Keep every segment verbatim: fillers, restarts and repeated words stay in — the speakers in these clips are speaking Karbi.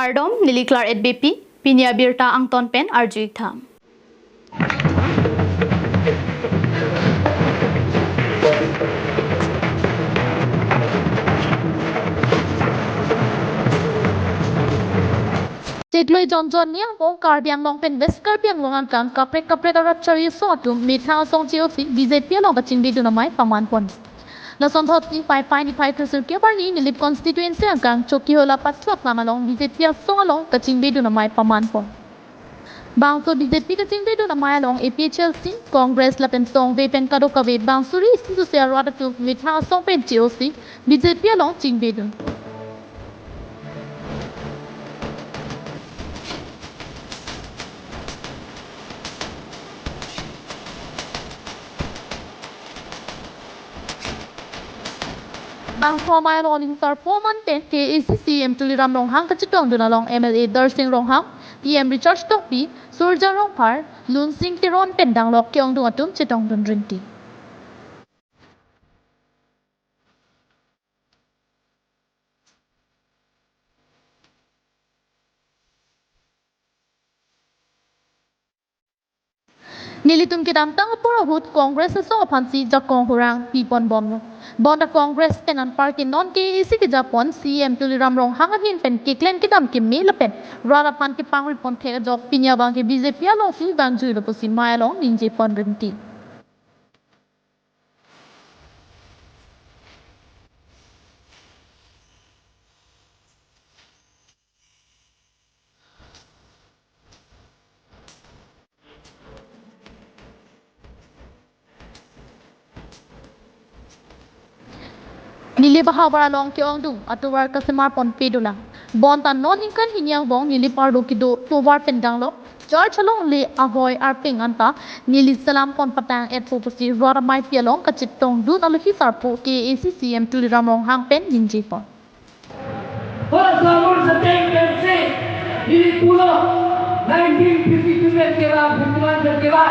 Kardom, neli Claret Beypi, pini abirta angton pen arju-ik tha. Chekloi jonjon ni angbong Karbi Anglong pen West Karbi Anglong angkang kaprek kaprek arat chari asong atum methang asong che-osi B J P along kachingbedun amei paman pon. Lason thotsi Paipai niphai krehsirkep arni Nilip constituency angkang Chokihola Pathu aklam along B J P asong along kachingbedun amei paman pon. Bangso B J P kachingbedun amei along A P H L C, Congress lapen songve pen kadokave bang suri isi sose arat atum methang asong pen che-osi B J P along chingbedun. Bangso amei along aning sarpo aman pen K A A C C E M Tuliram Ronghang kachetongdun along M L A Darsing Ronghang, E M Richard Tokbi, Surja Rongphar, Lunsing Teron pen danglok ke-ongdung atum chetongdun rinti. Nelitum kedamtang apor ahut Congress asong aphansi jakong hurang pipon bomlo. Bonta Congress pen anparke non K A A C kejapon C E M Tuliram Ronghang ahin pen keklem kedam keme lapen rat aphan kepangripon thek ajok pini abangke B J P alongsi vangjuilo pusi amei along ningjepon rinti. Nilip ahavar along ke-ongdung atovar kasemar ponpedulang. Bonta non ningkan hini angbong Nilip arlo kedo tovar pen danglok church alongle ahoi arpeng anta neli salam pon patang-etpo pusi rat ameipi along kachetongdun alohi sarpo K A A C C E M Tuliram Ronghang pen ningjepon. Hala samur seteng pensi ili pulo nineteen fifty-two pen keba, fifty-one pen keba.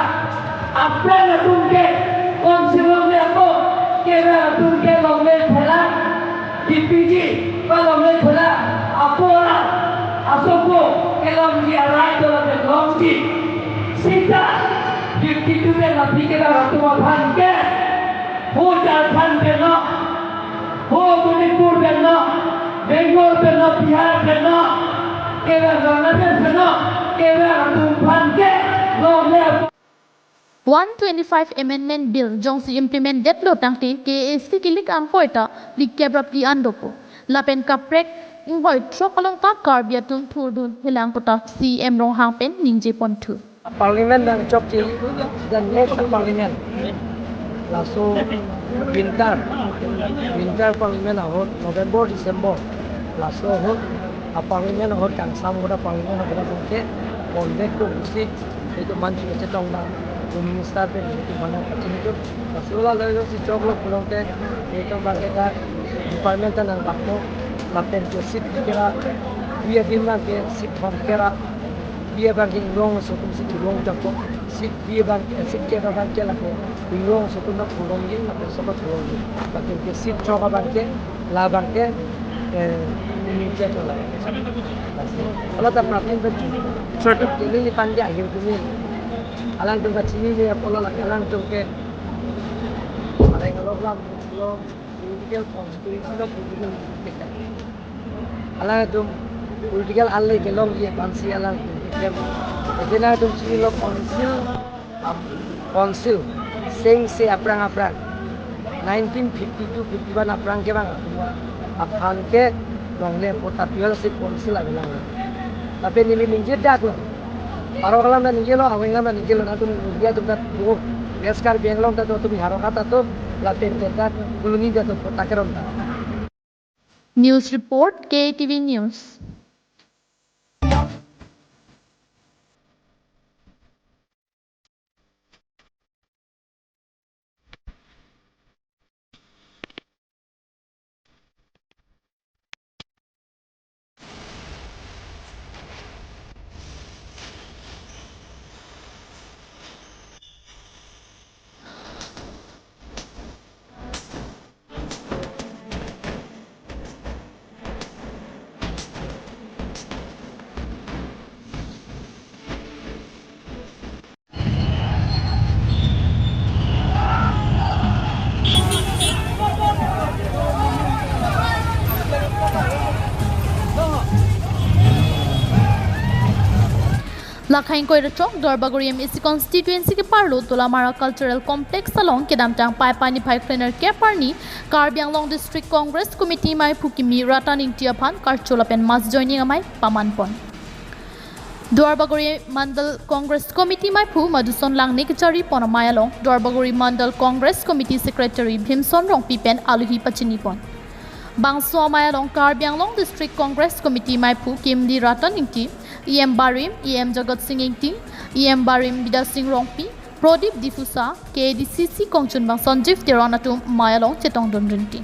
Aphrang atum ke konsi longle ako, keba atum ke longle phela, D P G pa longle phela, apora asopo kelongji arai dola pen longji. Sita fifty-two pen lapi keba atum aphan ke ho Jharkhand pen lo, ho Manipur pen lo, Bengal pen lo, Bihar pen lo, kevang Bangladesh pen lo, kevang atum aphan ke longle. One twenty-five Amendment Bill jongsi implement detlo tangte K A A C kilik angkoi ta phlikep ra phli an dopo. Lapen kaprek inghoi throk along ta Karbi atum thurdun helang pu ta C E M Ronghang pen ningjeponthu. Parliament nangchok ke the next parliament. Laso winter, winter parliament ahut November, December. Laso ahut a parliament ahut kangsam ahut a parliament ahut abangke convoke ko usi itu manchu chetong na minister pen itu mana kachinjuk. Laso la lo si choklo pulote itu abangke ta department ta nangbakpo lapen ke seat kera, bia dim abangke seat bang kera, bia abangke inglong aso atum seat inglong chokpo, seat bia abangke seat kera abangke lapen inglong aso atum na pulongji lapen sokot pulongji. Lapen ke seat chok abangke, la abangke, eh, ini je chola. Ala ta pratin ta chu. Sir. Ini ni panja akhir kami. Alangtum kachini ni apolo la alangtum ke. Alai ngalok lam lo political constituency lo political. Alangtum political ale kelongji aphansi alangtum. Ejena atum chinilo council, council sengse aphrang aphrang nineteen fifty-two fifty-one aphrang kevang atum aphan ke longle pota tuel si council avelang. Lapen neli ningje daklo. Arong alam ta ningjelo, aweng alam ta ningjelo, nangtum India atum ta do, West Karbi Anglong ta do, atum Bihar atum ta do, lapen ta do, Koloni ta do, pota keron ta. News report, K T V News. Lakhai ingkoi ra throk Duarbagori M A C constituency keparlo Dolamara Cultural Complex along kedamtang Paipai niphai krenerkep arni Karbi Anglong District Congress Committee maiphu kimi Ratan Ingti aphan karcho lapen mass joining amei pamanpon. Duarbagori Mandal Congress Committee maiphu Madhuson Langne kecharipon amei along Duarbagori Mandal Congress Committee Secretary Bhimson Rongpi pen alohi pachinipon. Bangso amei along Karbi Anglong District Congress Committee maiphu kimli Ratan Ingti, E M Barim, E M Jagat Sing Ingti, E M Barim Bidya Sing Rongpi, Prodip Diphusa, K A D C C kongchunbang Sanjeev Teron atum amei along chetongdun rinti.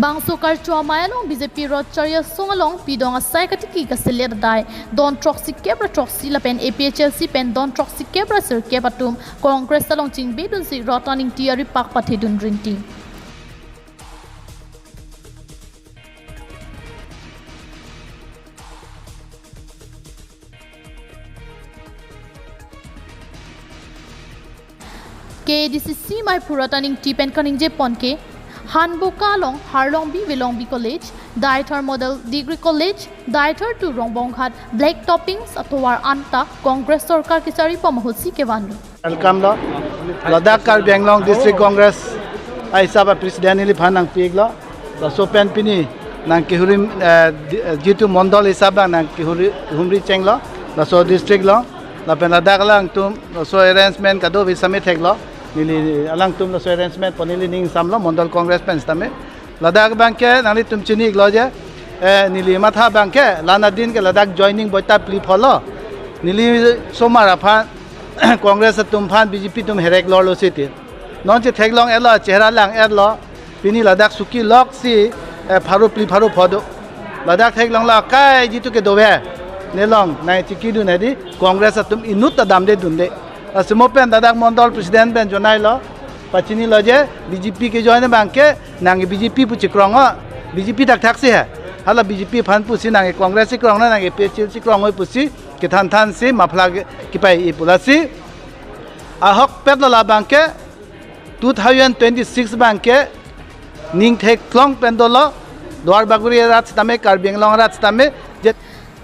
Bangso karcho amei along B J P rot chari asong along pidong asai katiki kaselet adai don throksi kep ra throksi lapen A P H L C pen don throksi kep ra sirkep atum Congress along chingbedunsi Ratan Ingti aripak pathedun rinti. K A D C C maiphu Ratan Ingti pen kaningjepon ke, Hanboka along Harlongbi Velongbi College, Deithor Model Degree College, Deithor to Rongbonghat Black Toppings atovar anta Congress sorkar kecharibom ahutsi kevanlo. Welcome lo. Ladak Karbi Anglong District Congress ahisap a President neliphan nangpi-iklo. Laso pen pini nangkehuri, eh, di-, eh, jitu mondol hisap abang nangkehuri humri chenglo. Laso district lo. Lapen ladak alangtum laso arrangement kadokave sametheklo. Neli alangtum laso arrangement pu neli ning samlo Mandal Congress pen sitame. Ladak abang ke nanglitum chini-iklo je, eh, neli matha abang ke la nadin ke ladak joining boita phli pholo. Neli osomar aphan Congress atum aphan B J P atum herek lorlo siti. Non chetheklong-etlo, chehra lang-etlo. Pini ladak suki loksi, eh, pharo phli pharo pho do. Ladak theklonglo akai jitu ke dove. Nelong nangchikidun hedi Congress atum inut ta damdedunde. Asimo pen ladak Mandal President pen jonailo. Pachinilo je B J P kejoin abang ke nang B J P pu chikrong o. B J P thakthaksi he. Hala B J P aphan pusi nang Congress chikrong na nang A P H L chikrong oi pusi kethan thansi muffler ke-, kepai-i pu lasi. Ahokpetlo labang ke two thousand twenty-six abang ke ning theklong pen dolo, Duarbagori arat sitame, Karbi Anglong arat sitame, je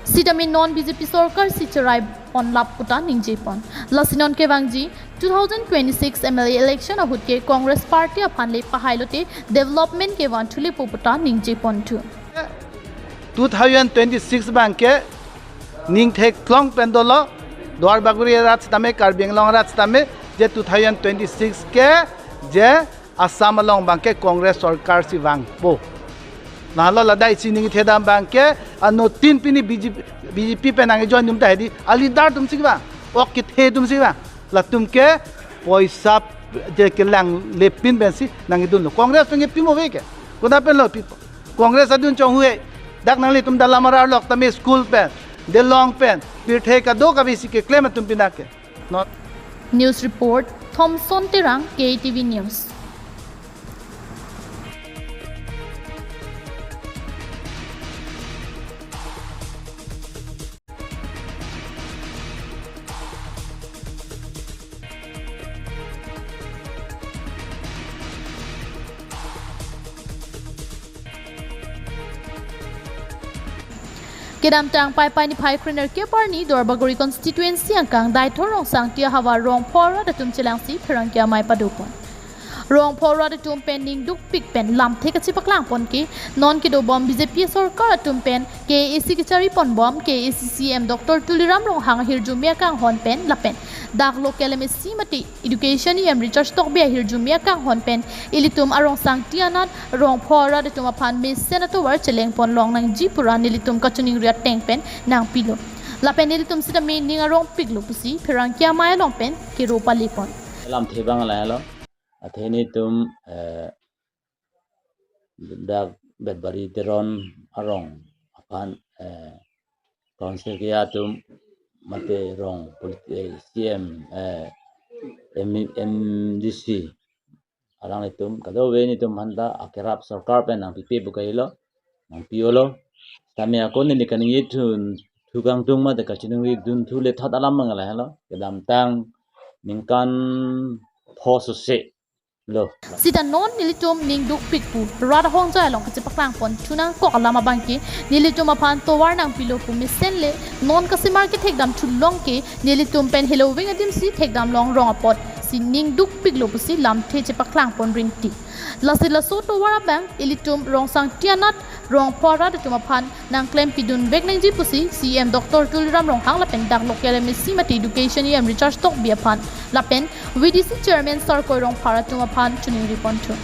sitame non B J P sorkar si cherai ponlap puta ningjepon. Lasi non kevangji two thousand twenty-six M L A election ahut ke Congress party aphan le pahailote development kevan thulepo puta ningjeponthu. Two thousand twenty-six abang ke ning theklong pen dolo, Duarbagori arat sitame, Karbi Anglong arat sitame, je two thousand twenty-six ke je Assam along abang ke Congress sorkar si vangpo. Nahlo ladak isi ning thedam abang ke anuttin pini B J P, B J P pen nangjoin dun ta hedi a leader atum si vang, ok kethe atum si vang. Latum ke poisa je kelang lepin pensi nangdunlo. Congress pen ke pimo ve ke. Kuna pen lo pipo. Congress adun chonghu he. Dak nanglitum Dolamara arlok tame school pen, Delong pen, pirthe kadokave si keklem atum pina ke. Not News report, Thompson Terang, K T V News. Kedamtang Paipai niphai krenerkep arni Duarbagori constituency angkang Deithor Rongsangti ahavar Rongpho arat atum chelangsi pherangke amei padopon. Rongpho arat atum pen ning dukpik pen lamthe kachepaklangpon ke non kedobom B J P sorkar atum pen K A A C kechariponbom K A A C C E M Doctor Tuliram Ronghang ahirjume akanghon pen lapen dak local M A C mate Education E M Richard Tokbi ahirjume akanghon pen ilitum a-Rongsangti anat Rongpho arat atum aphan mesen atovar chelengpon longnangji pura nelitum kachiningri ateng pen nangpilo. Lapen nelitum sitame ning arongpiklo pusi pherangke amei along pen kero palepon. Lamthe abang lahelo. Athe nelitum, eh, dak Betbari Teron arong aphan, eh, council ke atum mate rong polit-, eh, C M, eh, M-, M D C alanglitum kadokave nelitum aphanta akerap sorkar pen nangpipe pu kailo, nangpi-olo. Tame ako neli kaningje thu, thu kangtung mate kachiningri dun thu le thot alam abang lahelo. Kedamtang ningkan pho sose lo. Sita non nelitum ning dukpik pu rat ahongjai along kachepaklang pon thu nangkok alam abangke nelitum aphan tovar nangpilo pu mesen le non kasemar kethekdam thu along ke nelitum pen heloving adim si thekdam long rong apot si ning dukpiklo pusi lamthe chepaklang pon rinti. Lasi laso tovar abang ilitum Rongsangti anat rong pho arat atum aphan nangklem pidun vek nangji pusi C E M Doctor Tuliram Ronghang lapen dak local M A C mate Education E M Richard Tokbi aphan lapen V D C Chairman Sarkoi Rongphar atum aphan choningri pon thu.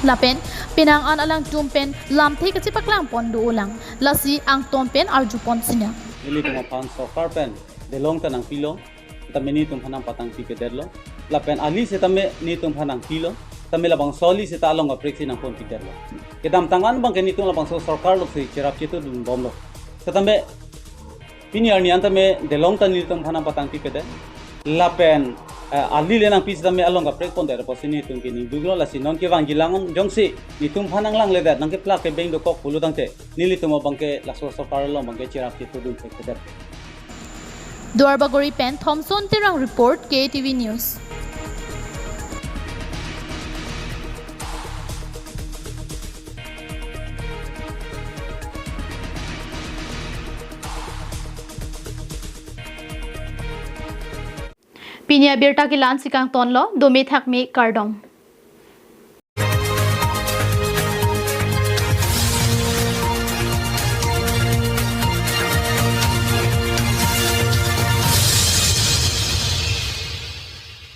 Lapen penang an alangtum pen lamthe kachepaklang pon do-olang. Lasi angton pen arju pon sinang. Nelitum aphan sorkar pen delong ta nangpilo, tame nelitum aphan nangpatangpi pedetlo. Lapen ali setame nelitum aphan nangpilo, tame labangso ali seta along kaprek si nangpon pedetlo. Kedamtang an abangke nelitum labangso sorkar lok si cherap chetudun bomlo. Setame pini arni an tame delong ta nelitum aphan nangpatangpi pedet. Lapen, eh, ali le nangpi setame along kaprek pondet apotsi nelitum ke ning duklo, lasi non kevangji lang jongsi nelitum aphan nanglangledet, nangkeplak kebeng dokok pulo tangte nelitum abangke laso sorkar along abangke cherap chetudun pedet. Duarbagori pen Thomson Terang report, K T V News. Pini abirta ke la-an si kangtonlo, dome thakme kardom.